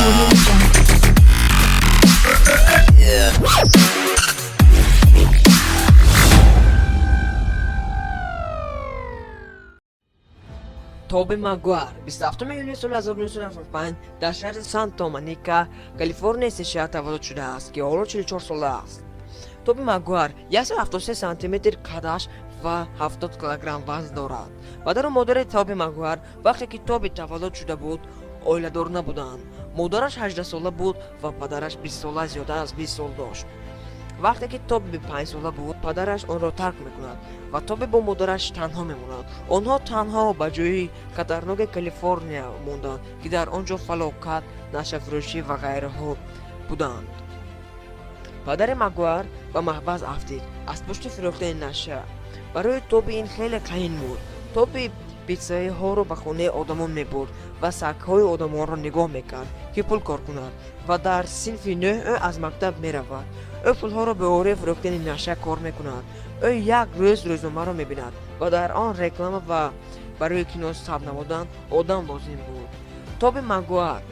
Audio Jungle. Тоби Магуар 27 июни соли 1975 дар шаҳри Санто Моника, Калифорнияи США таваллуд шудааст, ки ҳоло 44 сола аст. Тоби Магуар 173 сантиметр қадаш ва 70 килограмм вазн дорад. Падару модари Тоби Магуар вақте ки Тоби таваллуд шуда буд, оиладор набуданд. Модараш 18 сола буд ва падараш 20 сола, зиёда аз 20 сол дошт. Вақте ки Тоби 5-сола буд, падараш онро тарк мекунад ва Тоби бо модараш танҳо мемонад. Онҳо танҳо ба ҷои хатарноки Калифорния монданд, ки дар он ҷо фалокат, нашъафурӯшӣ ва ғайраҳо буданд. Падари Магуар ба маҳбас афтид аз пушти фурӯхтани наша. Барои Тоби ин хеле қаин буд. Тоби питсаиҳоро ба хонаи одамон мебурд ва сагҳои одамонро нигоҳ мекард, ки пул кор кунад, ва дар синфи нӯҳ ӯ аз мактаб меравад. Ӯ пулҳоро ба ёрии фурӯхтани наша кор мекунад. Ӯ як рӯз рӯзномаро мебинад ва дар он реклама ва барои кино сабт намудан одам лозим буд. Тоби Магуар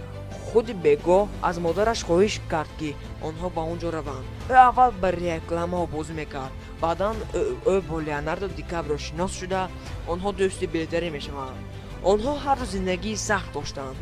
худи бегоҳ аз модараш хоҳиш кард, ки онҳо ба он ҷо раванд. Ӯ аввал ба рекламаҳо бозӣ мекард, баъдан ӯ бо Леонардо Ди Каприо шинос шуда, онҳо дӯсти беҳтарин мешаванд. Онҳо ҳар рӯз зиндагии сахт доштанд.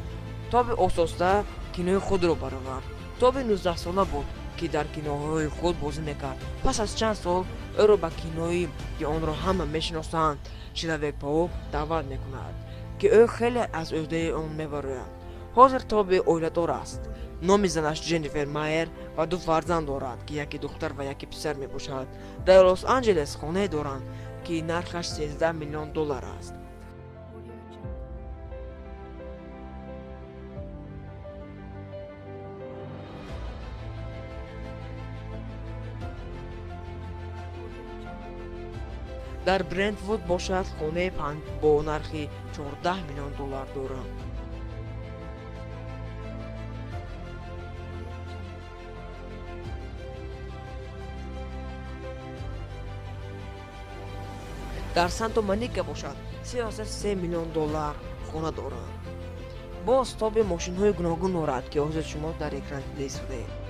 Тоби оҳиста кинои худро баровард. Тоби 19-сола буд, ки дар киноҳои худ бозӣ мекард. Пас аз чанд сол ӯро ба кинои, ки онро ҳама мешиносанд, Человек Паук, даъват мекунад, ки ӯ хеле аз ӯҳдаи он мебарояд. Ҳозир Тоби оиладор аст. Номи занаш Ҷеннифер Майер ва ду фарзанд дорад, ки яке духтар ва яке писар мебошад. Дар Лос Анҷелес хонае доранд, ки нархаш 13 миллион доллар аст. Audio Jungle. Audio Jungle. Дар Брентвуд бошад, хонаи бо нархи 14 миллион доллар доранд. Audio Jungle. Дар Санто Моника бошад, 33 миллион доллар хона доранд. Боз Тоби мошинҳои гуногун дорад, ки ҳозир шумо дар экран дида истодаед.